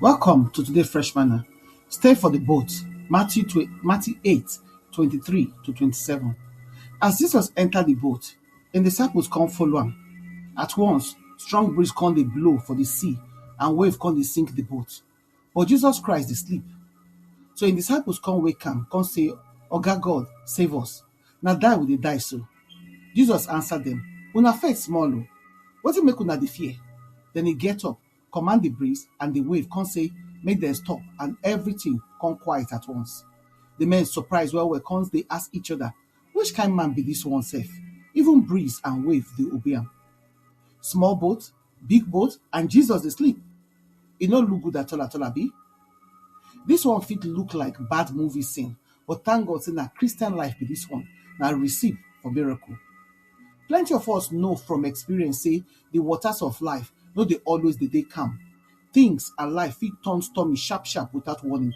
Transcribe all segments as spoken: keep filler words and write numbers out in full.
Welcome to today Fresh Manna. Stay for the boat. Matthew twe- Matthew eight twenty three to twenty seven. As Jesus entered the boat, and disciples come follow am. At once, strong breeze come dey blow for the sea, and wave come dey sink the boat. But Jesus Christ dey sleep. So im disciples come wake am, come say, "Oga God, save us. Na die we dey die so." Jesus answer dem, "Una faith small o. Wetin make una dey fear?" Then he get up, command the breeze and the wave, come say, "Make dem stop," and everything come quiet at once. The men surprise well well, come dey ask each other, "Which kind man be this one sef? Even breeze and wave dey obey am." Small boat, big boat, and Jesus dey sleep. E no look good at all at all, abi? This one fit look like bad movie scene, but thank God say na Christian life be this one, na receipt for miracle. Plenty of us know from experience say the waters of life no dey always dey dey calm. Things and life fit turn stormy sharp sharp without warning.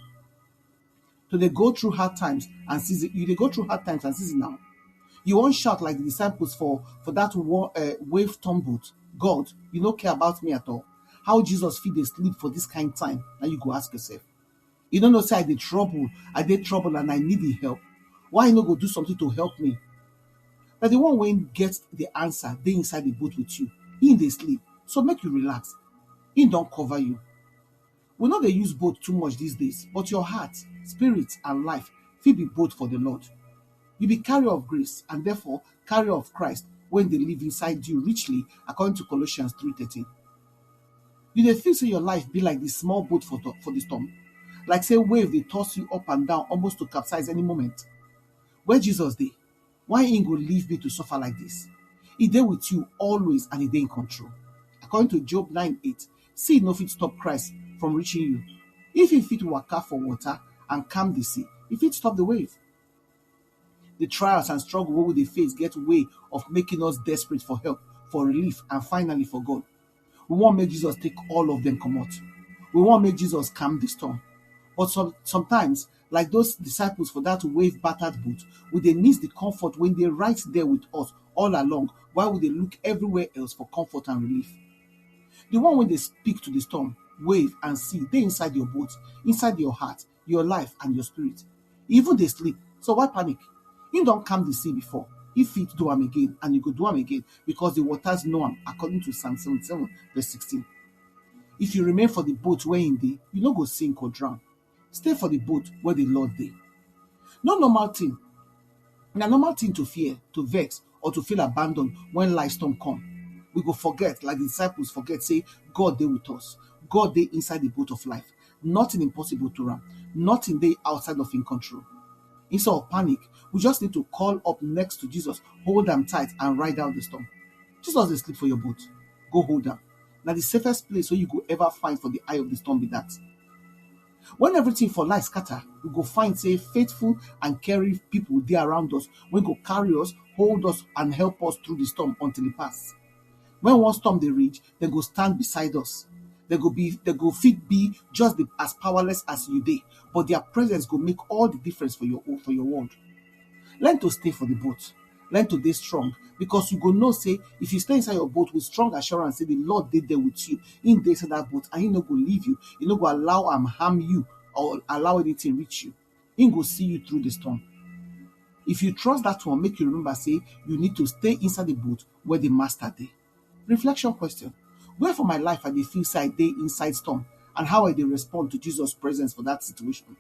To dey go through hard times and season, you dey go through hard times and season now. You wan shout like the disciples for for that war, uh, wave tumbled. "God, you no care about me at all." How Jesus fit dey sleep for this kind time? Now you go ask yourself. "You don't know say I dey trouble, I dey trouble and I need the help. Why you no go do something to help me?" But the one wey get the answer dey inside the boat with you. He dey sleep, so make you relax. He don cover you. We no dey use boat too much these days, but your heart, spirit, and life fit be boat for the Lord. You be carrier of grace and therefore carrier of Christ when they live inside you richly, according to Colossians three thirteen. You dey feel say your life be like the small boat for, for the storm, like say wave dey toss you up and down, almost to capsize any moment. Where Jesus dey? Why he go leave me to suffer like this? He dey with you always and he dey in control. According to Job nine eight, sea no fit stop Christ from reaching you. If he fit waka for water and calm the sea, he fit stop the wave. The trials and struggle wey we dey face get way of making us desperate for help, for relief, and finally for God. We wan make Jesus take all of them comot. We wan make Jesus calm the storm. But some, sometimes, like those disciples for that wave battered boat, we dey miss the comfort wey dey right there with us all along, while we dey look everywhere else for comfort and relief. The one wey dey speak to the storm, wave, and sea dey inside your boat, inside your heart, your life, and your spirit. He even dey sleep, so why panic? He don calm the sea before. He fit do am again, and he go do am again, because the waters know am, according to Psalm seventy-seven, verse sixteen. If you remain for the boat where he dey, you no go sink or drown. Stay for the boat where the Lord dey. No normal thing. Na normal thing to fear, to vex, or to feel abandoned when life storm come. We go forget, like the disciples forget, say God dey with us. God dey inside the boat of life. Nothing impossible to am. Nothing dey outside of him control. Instead of panic, we just need to call up next to Jesus, hold am tight, and ride out the storm. Jesus dey sleep for your boat. Go hold am. Na the safest place wey you go ever find for the eye of the storm be that. When everything for life scatter, we go find say faithful and caring people dey around us wey go carry us, hold us, and help us through the storm until e pass. When one storm dey rage, dem go stand beside us. Dem go be, dem go fit be just the, as powerless as you dey, but their presence go make all the difference for your, for your world. Learn to stay for the boat. Learn to dey strong, because you go know say if you stay inside your boat with strong assurance say the Lord dey there with you, he dey inside that boat and he no go leave you. He no go allow am harm you or allow anything reach you. He go see you through the storm. If you trust that one, make you remember say you need to stay inside the boat where the master dey. Reflection question: Where for my life I dey feel say I dey inside storm, and how I dey respond to Jesus presence for that situation?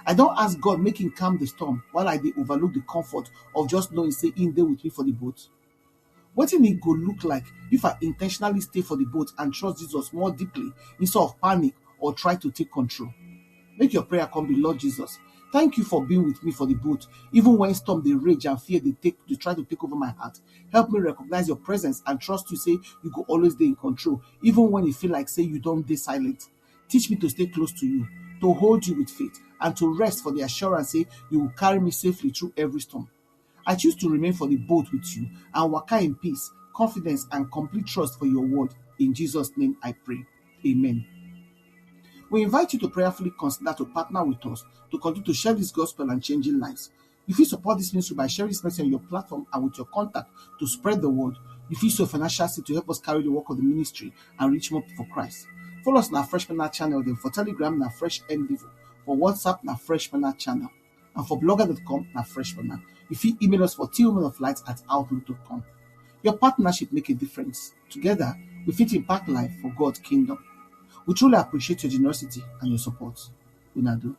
I don ask God make him calm the storm while I dey overlook the comfort of just knowing say him dey with me for the boat. Wetin e go look like if I intentionally stay for the boat and trust Jesus more deeply instead of panic or try to take control? Make your prayer come be, Lord Jesus, thank you for being with me for the boat, even when storm dey rage and fear dey take, dey try to take over my heart. Help me recognize your presence and trust you say you go always dey in control, even when e feel like say you don dey silent. Teach me to stay close to you, to hold you with faith, and to rest for the assurance say you will carry me safely through every storm. I choose to remain for the boat with you and waka in peace, confidence, and complete trust for your word. In Jesus' name I pray. Amen. We invite you to prayerfully consider to partner with us to continue to share this gospel and changing lives. You fit support this ministry by sharing this message on your platform and with your contact to spread the word. You fit sow financial seed to help us carry the work of the ministry and reach more people for Christ. Follow us na Fresh Manna channel dem for Telegram na Fresh Endeavor, for WhatsApp na Fresh Manna channel, and for blogger dot com na Fresh Manna. You fit email us for tillmanoflight at outlook dot com. Your partnership make a difference. Together, we fit impact life for God's kingdom. We truly appreciate your generosity and your support. Una do.